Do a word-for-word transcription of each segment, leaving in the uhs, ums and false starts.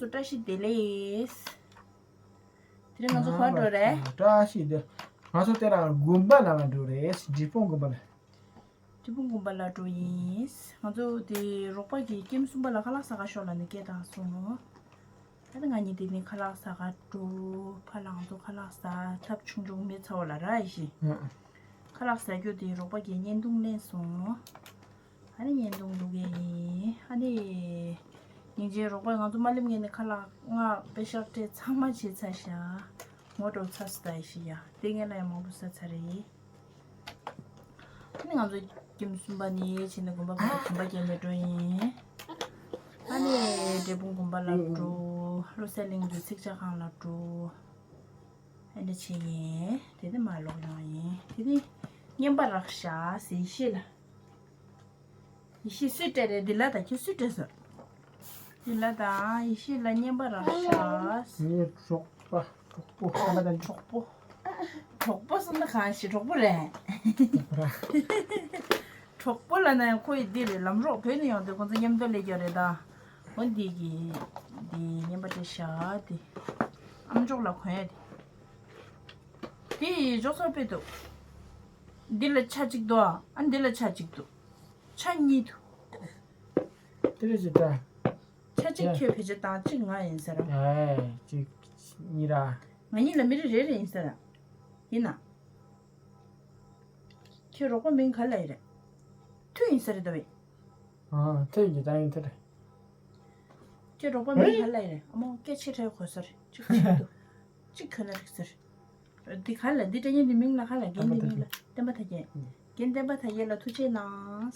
ཚོ་བཀྲ་ཤིས་བདེ་ལེགས། དེ་རིང་ང་ཚོ་ག་པར་འགྲོ་རེད། བཀྲ་ཤིས་བདེ། ང་ཚོ་དེ་རིང་དགོན་པ་ནང་ལ་འགྲོ་རེད། འབྲས་སྤུངས་དགོན་པ་ལ། འབྲས་སྤུངས་དགོན་པ་ལ་འགྲོ་ཡིན། ང་ཚོ་དེ་རོགས་པ་གིས་ཀེམ་གསུམ་པ་ལ་ཁ་ལག་ཟ་ག་ཤོག་ལབ་ནས་སྐད་བཏང་སོང་། ད་ནི་ང་གཉིས་དེ་ནས་ཁ་ལག་ཟ་ག་འགྲོ། ཕར་ལ་ང་ཚོ་ཁ་ལག་ཟ། ཐབ་ཆུང་ཆུང་མེད་ཚ་བ་ལ་ར་ཡི་ཤི། ཨ། ཁ་ལག་ཟ་རྒྱུ་དེ་རོགས་པ་གིས་བརྙན་ཐུང་ལེན་སོང་། ཨ་ནི་བརྙན་ཐུང་བླུག་གི་ཡིན། ཨ་ནི་སྙིང་རྗེ། རོགས་པ་ང་ཚོ་དམའ་ལེབ་ངན་ནས་ཁ་ལག་ལྔ་པེ་ཤག་སྤྲད་ཚང་མ་བྱས་ཚར་ཤག་ངོ་སྤྲོད་ཚར་སོང་ད་ཡི་ཤི་ཡ། དེ་ངན་ལ་ཡང་མང་པོ་ཟ་ཚར་རེད། ཨ་ནི་ང་ཚོ་ཀེམ་གསུམ་པ་ནས་བྱས་ནས་དགོན་པ་བར་དུ་གོམ་པ་རྒྱག་ནས་འགྲོ་ཡིན། ཨ་ནི་འབྲས་སྤུངས་དགོན་པ་ལ་འགྲོ། བློ་གསལ་གླིང་དུ་ཚིག་ཇ་ཁང་ལ་འགྲོ། ཨ་འདྲ་བྱེད་ཡིན། དེ་ནས་མར་ལོག་ཡོང་ཡིན། དེ་ནས་རྔན་པ་རག་ཤག་ཟེར་ཡེ་ཤེས་ལ། ཡེ་ཤེས་སུས་སྤྲད་རེད། འདི་ལ་དང་ཁྱོད་སུས་སྤྲད་སོང་། འདི་ལ་དང་ཡེ་ཤེས་ལ་རྔན་པ་རག་ཤག་ངའི་གྲོགས་པ། གྲོགས་པོ་ཨ་མ་དང་གྲོགས་པོ། གྲོགས་པོ་སོང་ན་གང་ཞིག་གྲོགས་པོ་རེད། གྲོགས་པོ་ལ་ན་ཁོ་ཡི་འདི་རེད། ལམ་རོགས་བོད་ནས་ཡོང་དུས་ཁོ་ཚོ་མཉམ་དུ་སླེབས་ཀྱི་རེད་ད། འོ་འདི་གི་འདི་རྔན་པ་སྤྲད་ཤག་དེ། ཨམ་ཅོག་ལ་གོན་ཡ་དེ། དེ་ཡི་འཇོག་ཚར་དཔེ་འདུག་འདི་ལ་ཆ་གཅིག་འདུག་ཨ་འདི་ལ་ཆ་གཅིག་འདུག་ཆ་གཉིས་འདུག་དེ་རེད་ཅེ་ད། ཆ་གཅིག་ཡ། ཁྱོད་བེད་སྤྱོད་བཏང་གཅིག་ང་ཡིན་ཟེར་རོ། ཨེ། གཅིག་གཉིས་ར། ང་གཉིས་ལ་མི་རེ་རེ་རེ་ཡིན་ཟེར་ར། ཡིན་ན། ཁྱོད་རོགས་པ་མིང་ག་ལ་ཡི་རེད། མཐུ་ཡིན་ས་རེད་ད་བས། ཨ། མཐུ་ཡིན་གྱི་ད་ཡིན་མཐུ་རེད། ཁྱོད་རོགས་པ་མིང་ག་ལ་ཡི་རེད། ཨ་མོ་སྐད་ཆེ་ཕྲ་གོ་ས་རེད། གཅིག་ཆེ་འདུག་གཅིག་གོ་ན་འགྲིག་ས་རེད། འདི་ག་ལ་འདི་སྤྲད་མཁན་འདི་མིང་ལ་ག་ལ་རྒན་འདི་མིང་ལ་བསྟན་པ་དར་རྒྱས། རྒན་བསྟན་པ་དར་རྒྱས་ལ་ཐུགས་རྗེ་གནང་།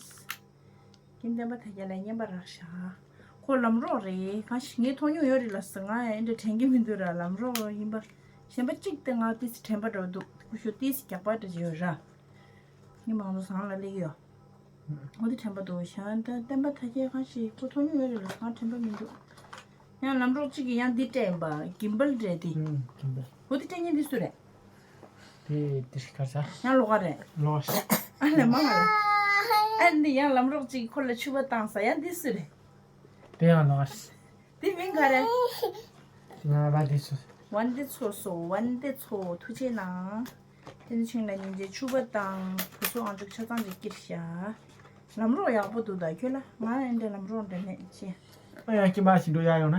རྒན་བསྟན་པ་དར་རྒྱས་ལ་རྔན་པ་རག་ཤག་ཁོ་ལམ་རོགས་རེད། གང་ཞིག་ངས་མཐོང་མྱོང་ཡོད་རེད་ལ་ཟེར། ང་ཡང་འདྲ་དྲན་གྱི་མི་འདུག་ར། ལམ་རོགས་ཡིན་པ། གཞན་པ་གཅིག་དེ་ང་ཏིས་དྲན་པ་འདྲ་བོ་འདུག་ཁུ་ཤོ་ཏིས་རྒྱག་པ་འདྲ་ཅིག་ཡོད་ར། ངས་མང་ཚོགས་བཟང་ལ་སླེབས་ཡོད། འོ་དེ་དྲན་པ་འདུག་ཤག་ད་བསྟན་པ་དར་རྒྱས་གང་ཞིག་ཁོ་མཐོང་མྱོང་ཡོད་རེད་ལ་ཟེར། ང་དྲན་པ་མི་འདུག་ཡང་ལམ་རོགས་གཅིག་གིས་ཡང་འདི་སྤྲད་ཡིན་པ། གིམ་བལ་རེད་དེ། ཨུམ། གིམ་བལ། འོ་དེ་སྤྲད་མཁན་འདི་སུ་རེད། དེ་དེ་ཤི་ཁར་ས། ཡང་ལོག་ག་རེད། ལོག་ཤག་ཨ་ལས་མ་མ་རེད། ཨ་འདི་ཡང་ལམ་རོགས་གཅིག་ཁོ་ལ་ཕྱུ་པ་བཏང་ས་ཡང་འདི་སུ་རེད། དེ་ཡང་ལོག་ཤག་དེ་མིང་ག་རེད། ང་བ་འདི་ཚོ། ཝན་ཏེ་ཚོ་སོ། ཝན་ཏེ་ཚོ་ཐུགས་རྗེ་གནང་། བསྟན་ཆིང་ལ་ཉིན་རྗེས་ཕྱུ་པ་དང་བུ་ཚོ་ཨང་ཅོག་ཆ་ཚང་ཅིག་སྐྱིར་ཤག་ལམ་རོགས་ཡག་པོ་འདུག་ད་ཁྱོད་ལ། ང་ཨེ་འདྲ་ལམ་རོགས་འདྲ་མེད་ཅེ། ཨ་ཡང་སྐྱིད་མ་ཞིག་འགྲོ་ཡ་ཡོང་ན།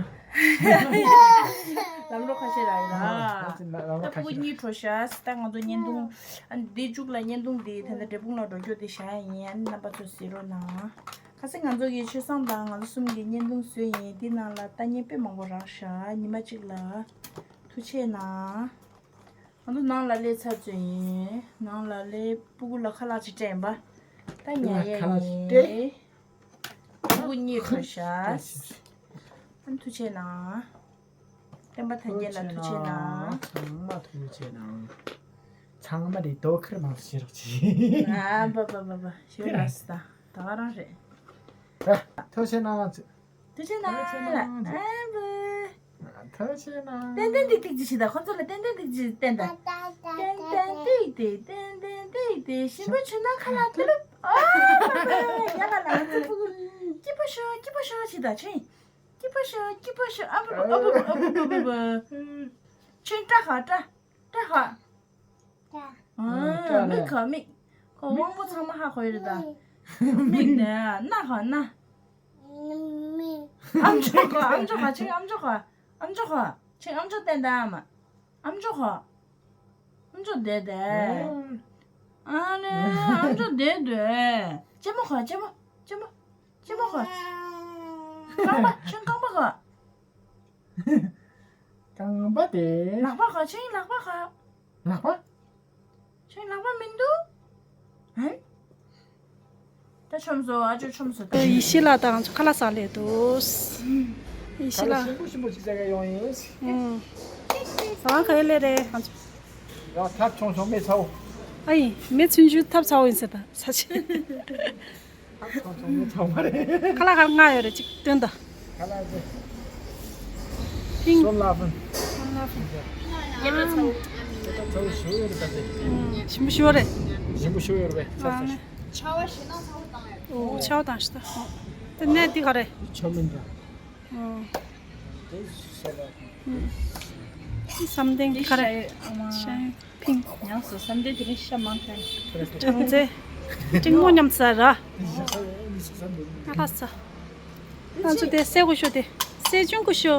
ལམ་རོགས་ཁ་ཤས་རག་ཡོད་ལ། ལམ་རོགས་ད་ཕྲུ་གུ་གཉིས་འགྲོ་ཤག་ད་ང་ཚོ་བརྙན་ཐུང་། ཨ་འདི་མཇུག་ལ་བརྙན་ཐུང་འདི་ད་ལྟ་འབྲས་སྤུངས་ལ་འགྲོ་རྒྱུ་འདི་བཞག་ཡ་ཡིན། ཨ་ནི་རྣམ་པ་ཚོ་གཟིགས་རོགས་གནང་། ཁ་སང་ང་ཚོ་གི་ཆོས་བཟང་དང་ང་ཚོ་གསུམ་གྱི་བརྙན་ཐུང་བཟོས་ཡིན། འདི་ནང་ལ་ལྟ་མཁན་དཔེ་མང་པོ་རག་ཤག་ཉི་མ་གཅིག་ལ། ཐུགས་རྗེ་གནང་། ང་ཚོ་ནང་ལ་སླེབས་ཚར་ཚོད་ཡིན། ནང་ལ་སླེབས། སྤུ་གུ་ལ་ཁ་ལག་ཅིག་སྤྲད་ཡིན་པ། ད་ཉལ་ཡས་ཁ་ལག་ཅིག་སྤྲད། ཡིན། སྤུ་གུ་གཉིས་འགྲོ་ཤག་ཨ་ཐུགས་རྗེ་གནང་། བསྟན་པ་དར་རྒྱས་ལ་ཐུགས་རྗེ་གནང་། ཚང་མ་ཐུགས་རྗེ་གནང་། ཚང་མ་རེད། དོ་ཁུར་མང་ཙམ་བྱེད་རོགས་གྱིས། ཨ་བ་བ་བ་བ། ཞེ་པོ་ལགས་སོ། ད་ག་རང་རེད། ད་ཐུགས་རྗེ་གནང་། ཐུགས་རྗེ་གནང་། ཨ་བུ། ཐུགས་རྗེ་གནང་། ཏན་ཏན་ཏིག་ཏིག་ཅིག་བྱེད་དང་། ཁོ་ཚོ་ལ་ཏན་ཏན་ཏིག་ཅིག་བསྟན་དང་། ཏན་ཏན་ཏིག་ཏིག་ཏན་ཏན་ཏིག་ཏིག་ཞིམ་པོ་བྱུང་ན་ཁ་ལག་ཏུ་ལུབ། ཨོ་ཡ་ལ་ལ་ང་ཚོ་ཕྲུ་གུ་སྐྱིད་པོ་ཤོག་སྐྱིད་པོ་ཤོག་བྱེད་དང་། ཆེན་སྐྱིད་པོ་ཤོག་སྐྱིད་པོ་ཤོག་ཨ་བུ་ཨ་བུ་ཨ་བུ་ཨ་བུ། ཆེན་སྐྲ་ཧ་སྐྲ་སྐྲ་ཧ། ཨ། མིག་ག་མིག་ཁོ་དབང་པོ་ཚང་མ་ཧ་གོ་ཡོད་རེད་ད། མིག་ནས་སྣ་ག་སྣ། ཨམ་ཅོག་ག་ཨམ་ཅོག་ག་ཆིང་ཨམ་ཅོག་ག་ཨམ་ཅོག་ག་ཆིང་ཨམ་ཅོག་བསྟན་ད་ཨ་མ། ཨམ་ཅོག་ག་ཨམ་ཅོག་བསྡད་དེ། ཨ་ལེ་ཨམ་ཅོག་བསྡད་དེ། ལྕེ་མོ་ག་ལྕེ་མོ་ལྕེ་མོ་ལྕེ་མོ་ག་རྐང་པ་ཆིང་རྐང་པ་ག་རྐང་པ་དེ། ལག་པ་ག་ཆིང་ལག་པ་ག་ལག་པ། ཁྱོད་ལག་པ་མི་འདུག་ཧན། ད་ཆོམ་སོ། ཨ་ཅོ་ཆོམ་སོ། ད་ཡེ་ཤེས་ལགས་དང་ང་ཚོ་ཁ་ལག་ཟ་ལེ་འདུག་ཡེ་ཤེས་ལགས། ཞིམ་པོ་ཞིམ་པོ་ཅིག་ཟ་ག་ཡོང་ཡིན། ཨུམ། ཟ་ཁ་ཡེ་ལེ་རེད་ང་ཚོ། ཡང་ཐབ་ཆུང་ཆུང་མེ་ཚ་བོ། ཨ་ཡིན་མེ་ཆུང་ཆུང་ཐབ་ཚ་བོ་ཡིན་ཟེར་ད་ས་ཆེ། ཁ་ལག་ཁ་ལག་ལྔ་ཡོད་རེད། གཅིག་སྟོན་དང་། ཁ་ལག་དེ། ཕིང་། སོ་ལ་ཕན། སོ་ལ་ཕན། ཡེ་ལོ་ཚ་བོ། ཚ་བོ་ཞུ་ཡོད་རེད་ད་དེ། ཞིམ་པོ་ཞུ་རེད། ཞིམ་པོ་ཞུ་ཡོད་རེད་པས། ཨ་ནི། ཆ་བ་ཞིག་ན་ཚ་བོ་བཏང་ཡོད། ཨོ་ཆ་བ་བཏང་ཞིག་ད། དེ་ནས་འདི་ག་རེད། ཆ་མིན་ད། ཨོ། བསམ་གཏན་དཀར། ཤ་ཡི་ཕིང་། ཉམས་སུ་བསམ་གཏན་དེ་རིང་ཤ་མང་ཁ། ཁྲང་ཙེ། ཀྲིང་མོ་མཉམ་ཟ་ར། ང་ལ་ཟ། ང་ཚོ་དེ་སེ་ཀུ་ཤོ་དེ། སེ་ཅུང་ཀུ་ཤོ།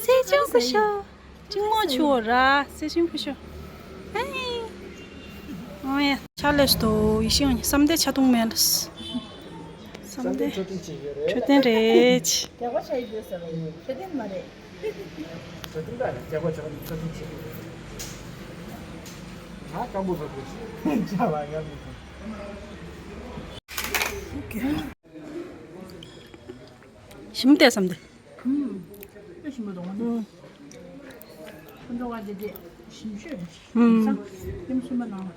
སེ་ཅུང་ཀུ་ཤོ། ཀྲིང་མོ་ཆུ་བོ་ར། སེ་ཅུང་ཀུ་ཤོ། ཨེ། ཨོ་ཡ། ཆ་ལས་སྟོ་ཡི་ཤིང་བསམ་གཏན་ཆ་ཐུང་མེད་ལ། བསམ་གཏན་འཕྲོད་བསྟེན་རེད། རྒྱག་པ་བྱ་ཡི་དུས་ཟེར་བ་ཡིན། འཕྲོད་བསྟེན་མ་རེད། འཕྲོད་བསྟེན་རེད། རྒྱག་པ་བྱ་བ་ནི་འཕྲོད་བསྟེན་བྱེད་དགོས་རེད། ང་སྐམ་པོ་བཟོ་དགོས་ཀྱི། ཅ་ལག་ཡག་མི་འདུག་ཞིམ་དེ་བསམ་དེ། ཨུམ། དཔེ་ཞིམ་པོ་འདུག་ཨང་། ཁོ་ཚོ་བ་དེ་དེ་ཞིམ་ཤོས་རེད། ཨུམ། ཁྱིམ་གསུམ་པ་ནང་།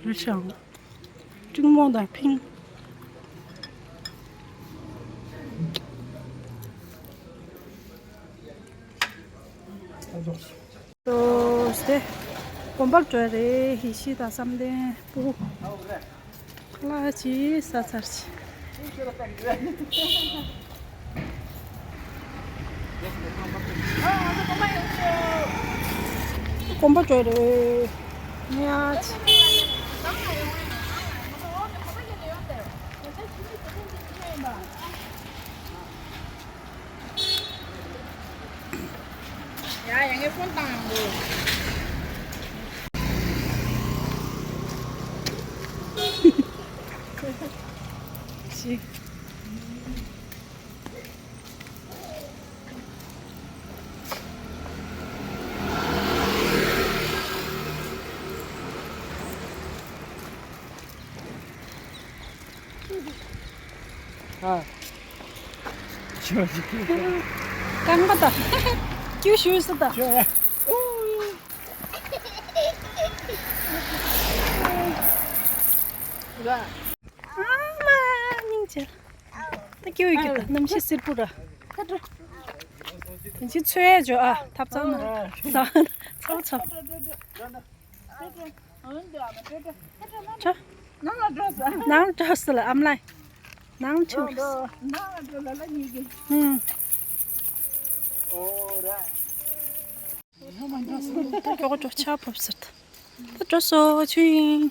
རེད་ཤག་ཀྲིང་མོ་དང་ཕིང་། ཏོ་སྟེ། དགོན་པར་འགྲོ་རེད། ཡེ་ཤེས་དང་བསམ་གཏན་སྤུ་གུ། ཁ་ལག་ཅིག་ཟ་ཚར་ཅིག་དགོན་པ་འགྲོ་རེད། ཉལ་ཅིག་ཡ་ཡ་ངས་ཕོན་བཏང་ཡོང་གོ། ཞིག་ཨ། ཁྱོད་ཀྱིས། རྐང་པ་དང་། ཀྱུ་ཞུས་སུ་དང་། ཁྱོད་ཡ། ཨ་མ། སྙིང་རྗེ། ད་ཀྱུ་ཡོད་ཀྱི་ད་གནམ་གཤིས་བསིལ་པོ་ར། ད་ཅི་ཚོད་ཡ་ཇོ་ཨ་ཐབ་ཚང་ན། ཚ་ཚ་ཚ། ནང་ལ་འགྲོ་ས། ནང་ལ་འགྲོ་ས་ལ་ཨམ་ལའི། ནང་ཆུ། ནང་ལ་འགྲོ་ལ་ལ་གཉིས་ཀྱི། ཧུམ། ཨོ་ར། ད་མགྱོགས་པོ་འགྲོ་ཆ་བབས་ཟེར་ད། ད་འགྲོ་སོ་ཆུ་ཡིན།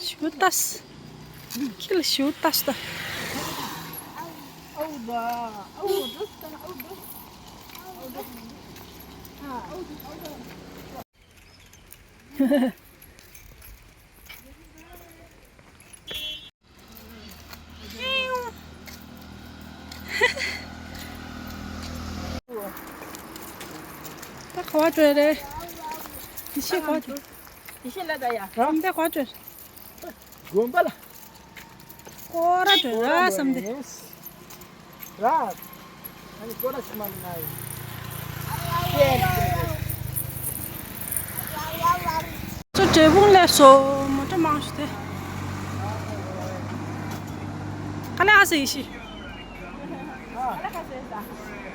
ཞུ་ཏས། ཁྱི་ལ་ཞུ་ཏས་ད། ཨོ་ད། ཨོ་འགྲོ་ས་ཨོ་འགྲོ། ཨོ་འགྲོ། ཨོ་འགྲོ། ད་ག་བ་འགྲོ་རེད། ཡེ་ཤེས་ག་བ་འགྲོ། ཡེ་ཤེས་ལ་ད་ཡ། ད་ག་བ་འགྲོ། དགོན་པ་ལ། སྐོར་ར་འགྲོ་ར་བསམ་སྟེ། ར། ཨ་ནི་སྐོར་ར་ཆུ་མ་ནི་ན་ཡིན། ཚོ་འབྲས་སྤུངས་སླེབས་སོང་། མོ་ཊ་མང་ཤོས་དེ། ཁ་ལག་ཨ་ཟེ་ཡེ་ཤེས། ཨ་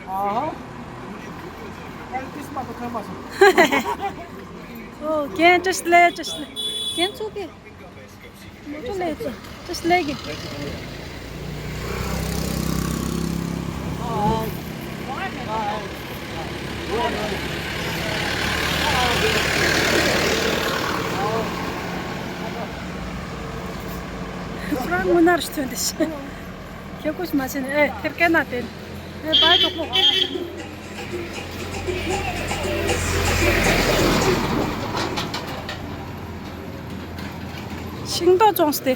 ཧ། ཨེ་ཏིས་མ་གཏོགས་ཐོན་མ་སོང་། ཨོ་རྒན་བཀྲ་ཤིས་བདེ་ལེགས། བཀྲ་ཤིས་བདེ་ལེགས། རྒན་ཚུགས་ཀྱི། མོ་ཊ་སླེབས་སོང་། བཀྲ་ཤིས་བདེ་ལེགས་ཀྱི། ཁོ་རང་དངོས་གནས་ཐོན་ཏེ་ཤི། ཁྱེད་ཀོ་ཞིག་མ་བྱས་ནས་ཨེ་ཐེར་སྐད་ན་དེ། ཨེ་པའི་ཏོག་པོ། ཤིང་ཏོག་བཙོངས་ཏེ།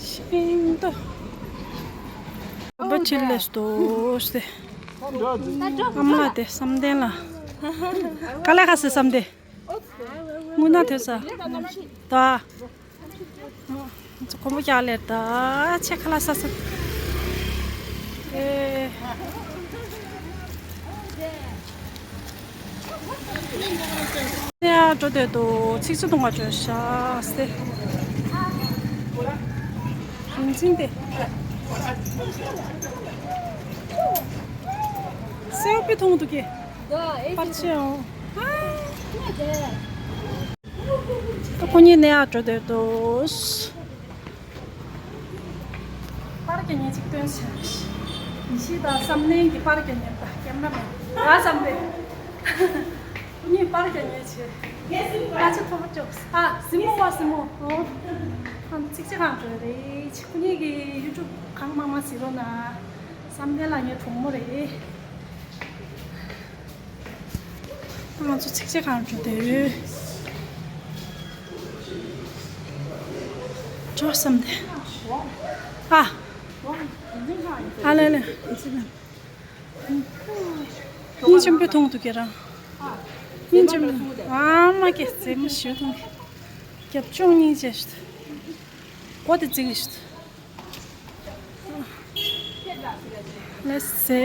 ཤིང་ཏོག་བ་ཕྱིར་ལས་ཏོ་སྟེ། ཨ་མ་དེ་བསམ་གཏན་ལ། ག་ལེ་ཁ་སེ་བསམ་གཏན། དངུལ་ནག་ཐོས་ས། ད། ཁོ་མོ་རྒྱག་ལེར་ད་ཆེ་ཁ་ལ་ས་ས། ཨེ། ནས་འགྲོ་དེ་དུ་ཚིག་ཚུ་གཏོང་བ་བྱོས་ཤག་སྟེ། རིན་ཆེན་དེ། སེའུ་པི་མཐོང་འདུག་གི། པར་ཆས་འོང་། ད་ཁོ་གཉིས་ནས་ཡར་འགྲོ་དེ་འདུག་པར་རྒྱག་མཁན་གཅིག་སྟོན་ཟེར། ཡེ་ཤེས་དང་བསམ་གཏན་གྱི་པར་རྒྱག་མཁན་དང་སྐྱ། ར་བསམ་པས། ཁོ་གཉིས་པར་རྒྱག་ཉེས་བྱས། ཨ་ཅེ་ཐོག་ཅོག་ཨ་སྲིན་མོ་བ་སྲིན་མོ། ཨོ། ཨ་ཚིག་ཅིག་གང་འགྲོ་རེད། ཁོ་གཉིས་ཀྱི་ཡུ་ཊུབ་གང་མང་མང་གཟིགས་རོགས་གནང་། བསམ་གཏན་ལགས་ངའི་གྲོགས་མོ་རེད། ང་ཚོ་ཚིག་ཅིག་གང་འགྲོ་དེ། འགྲོ་བསམ་དེ། ཨ། ཨ་ལེ་ལེ། སྙིང་རྗེ་པོ་མཐོང་འདུག་ཁྱེད་རང་། སྙིང་རྗེ་པོ། ཨ་མ་ཀྱེ་རྩེད་མོ་ཞུ་མཐོང་གི། རྒྱབ་ལྗོངས་སྙིང་རྗེ་ཞུ། སྒོ་དེ་བརྩིགས་ཞུ། ལེ་སེ།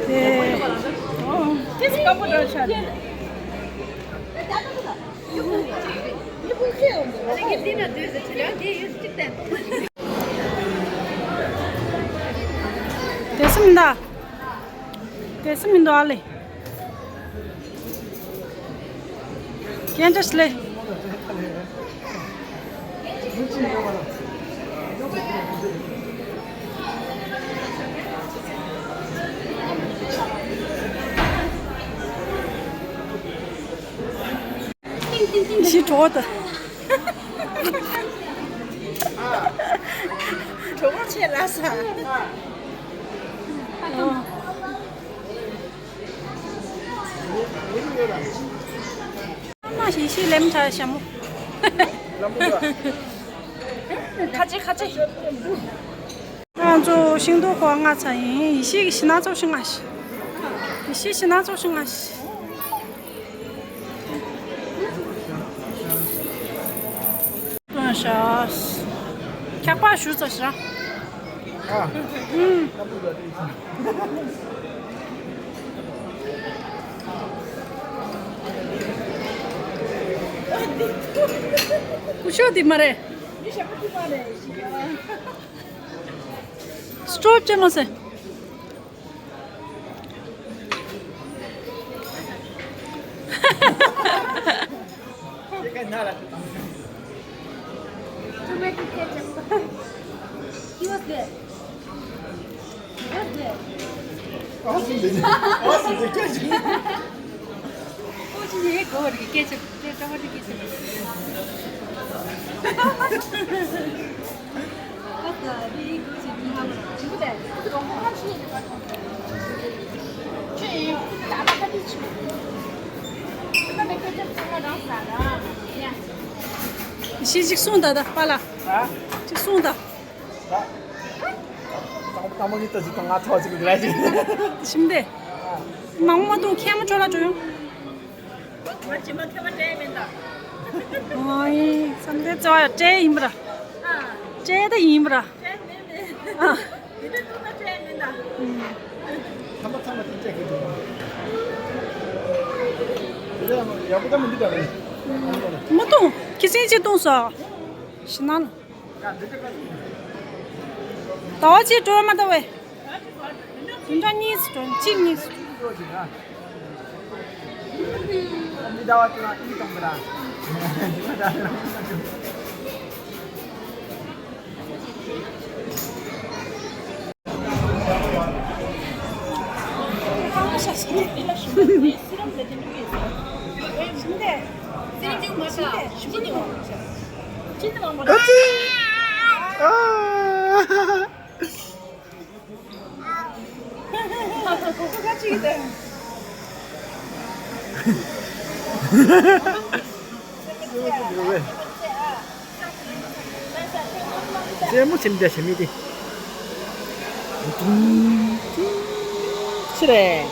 དེ། དེ་སུ་མི་འདུག་དེ་སུ་མི་འདུག་ཨ་ལེ། ཁྱེད་འདྲ་ཞིག་ལེ། ཞི་གྲོགས་དང་། གྲོགས་ཆེ་ལ་ས། ཨ་མ་ཡེ་ཤེས་ལེམ་ཁྲ་ཞྭ་མོ། ཁ་ཆེ་ཁ་ཆེ། ང་ཚོ་ཤིང་ཏོག་ཁོ་ང་ཚ་ཡིན། ཡེ་ཤེས་ཀྱི་ཤི་ན་ཚོགས་ཤིང་ང་ཤི། ཡེ་ཤེས་ཤི་ན་ཚོགས་ཤིང་ང་ཤི། སྟོན་ཤག་ཁྱག་པ་ཞུ་ཙམ་ཞིག་ར། ཨ། ཨུམ། སྐུ་ཞབས་དེ་མ་རེད། སི་ཊོབ་ཅེ་མ་ཟེར། Tomato ketchup. He was there. He was there. Awesome, did you? Awesome, did you? Oh, she did go with the ketchup. Tomato ketchup. ཤི་ཅིག་གསུང་ད་ད་པཱ་ལགས། ཨ། ཅིག་གསུང་ད། ད། དང་པོ་གི་ད་ཅིག་དང་ང་ཐོག་ཅིག་ལ་ཅིག་ཞིམ་དེ། མང་མ་གཏོང་ཁྱད་མ་ཆོ་ལ་འགྲོ་ཡོང་། ང་ཇི་མ་ཐེ་མ་སྤྲད་མིན་ད། ཨོའི། བསམ་གཏན་བརྩེ་བ་ཡ་སྤྲད་ཡིན་པ་ར། ཨ། སྤྲད་ད་ཡིན་པ་ར། སྤྲད་མིན་མིན། ཨ། དེ་འདྲ་ཐུག་ན་སྤྲད་མིན་ད། ཐ་མ་ཐ་མ་དེ་སྤྲད་གི་འདུག་དེ་ཡག་པོ་ད་མི་འདུག་ད་རེད། མ་གཏོང་། ཁྱི་སེང་ཅིག་གཏོང་ས། ཞི་ན་ལ། ཟླ་བ་གཅིག་འགྲོ་བ་མ་ལྟ་བས། དེ་འདྲ་གཉིས་སུ་འགྲོ། གཅིག་གཉིས་སུ། རྩེད་མོ་ཆེན་འདྲ་བྱེད་མི་དེ། ཆི་རེད།